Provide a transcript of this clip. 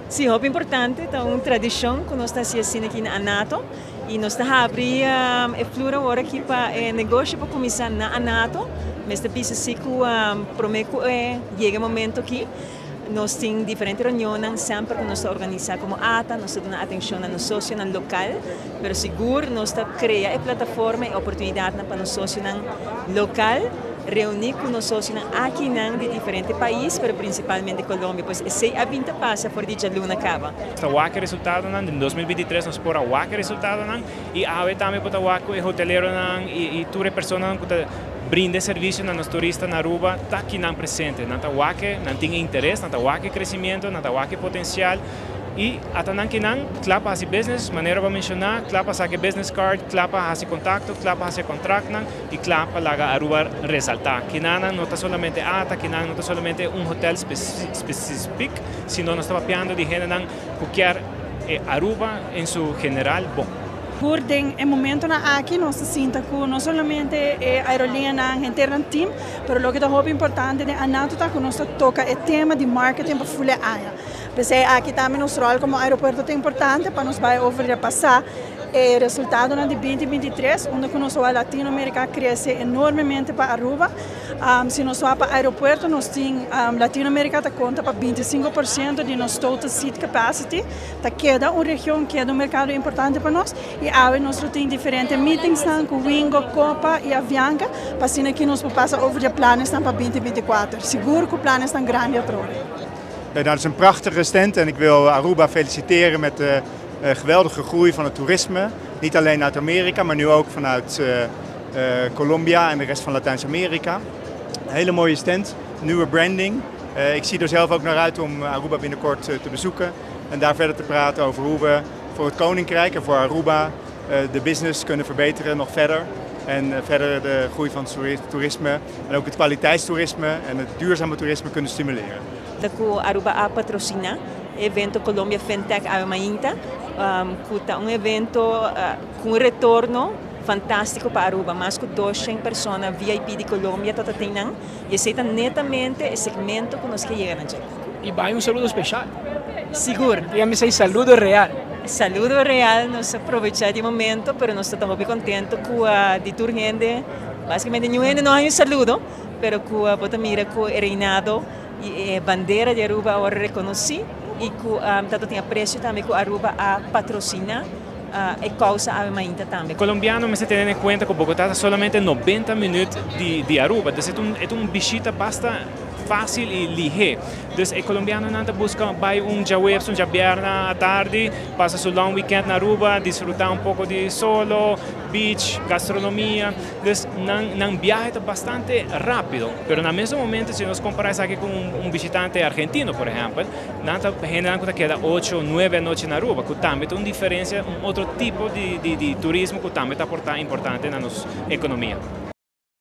Si, hopi importante, ta un tradicion cu nos ta haci aki na ANATO y nos ta habri e flur awor aki pa e negoshi pa cuminsa na ANATO. Mester bisa si cu prome cu yega e momento aki, nos tin diferente reunion semper cu nos ta organisa como ATA, nos ta duna atencion na nos socionan local, pero sigur nos ta crea e plataforma y oportunidad pa nos socionan local reuni cu nos socionan aki di diferente pais, pero principalmente Colombia. Pues esey a bin ta pasa for di dialuna caba. Ta wak resultado nan di 2023, nos por a wak resultado nan y awe tambe por wak e hotelero nan y tur persona cu ta brinda servicio na nos turista na Aruba ta aki nan presente. Nan ta wak, nan tin interes, nan ta wak crecemento, nan ta wak potencial y ata nan cu nan cla pa business, manera bo a menciona, cla pa saca business card, cla pa haci contacto, cla pa haci contract nan y cla pa laga Aruba resalta. Cu nan no ta solamente ATA, cu nan no ta solamente un hotel specifico, sino nos ta papiando di hende nan cu kier Aruba en su general bon. Por den e momento nan aki nos ta sinta cu no solamente e aerolinea nan interno team, pero loke ta hopi importante di ANATO ta cu nos ta toca e tema di marketing pa full aña. Pesey aki tambe nos rol como aeropuerto ta importante pa nos bay over pasa e resultado di 2023, unda cu nos Latinoamerica a crece enormemente pa Aruba. Si nos pa aeropuerto, nos tin Latinoamerica ta conta pa 25% di nos total seat capacity. Ta keda un region, keda un mercado importante pa nos y awe nos tin diferente meetings cu Wingo, Copa y Avianca, pa asina cu nos pasa over di planes pa 2024. Sigur cu planes ta grandi atrobe. Ja, nou, dat is een prachtige stand en ik wil Aruba feliciteren met de geweldige groei van het toerisme. Niet alleen uit Amerika, maar nu ook vanuit Colombia en de rest van Latijns-Amerika. Een hele mooie stand, nieuwe branding. Ik zie er zelf ook naar uit om Aruba binnenkort te bezoeken en daar verder te praten over hoe we voor het Koninkrijk en voor Aruba de business kunnen verbeteren nog verder. En verder de groei van het toerisme en ook het kwaliteitstoerisme en het duurzame toerisme kunnen stimuleren. Cu Aruba a patrocina evento Colombia FinTech awe mainta, cu ta un evento cu un retorno fantastico pa Aruba, mas cu 200 persona VIP di Colombia tabata tin y esey ta netamente e segmento cu nos kier yega na. Y bay un saludo special. Sigur. Digamos, saludo real. Saludo real, nos a aprovecha e momento, pero nos ta masha contento cu di tur hende, basicamente ningun hende no a un saludo, pero cu bo ta mira cu e reinado y bandera di Aruba awor reconoci y cu tanto tin aprecio tambe cu Aruba a patrocina e causa awe mainta tambe. Colombiano mester tene na cuenta cu Bogota ta solamente 90 minuut di Aruba, anto e ta un bishita basta facil y lihe. Anto, e colombiano nan ta busca bay un diahuebs, un diabierna atardi, pasa su long weekend na Aruba, disfruta un poco di solo, beach, gastronomia. Anto, nan biahe ta bastante rapido. Pero na mesun momento, si nos compara esaki cu un bishitante argentino, por ehempel, nan ta generalmente keda 8 o 9 anochi na Aruba, cu tambe tin un diferencia, un otro tipo di turismo cu tambe ta importante na nos economia.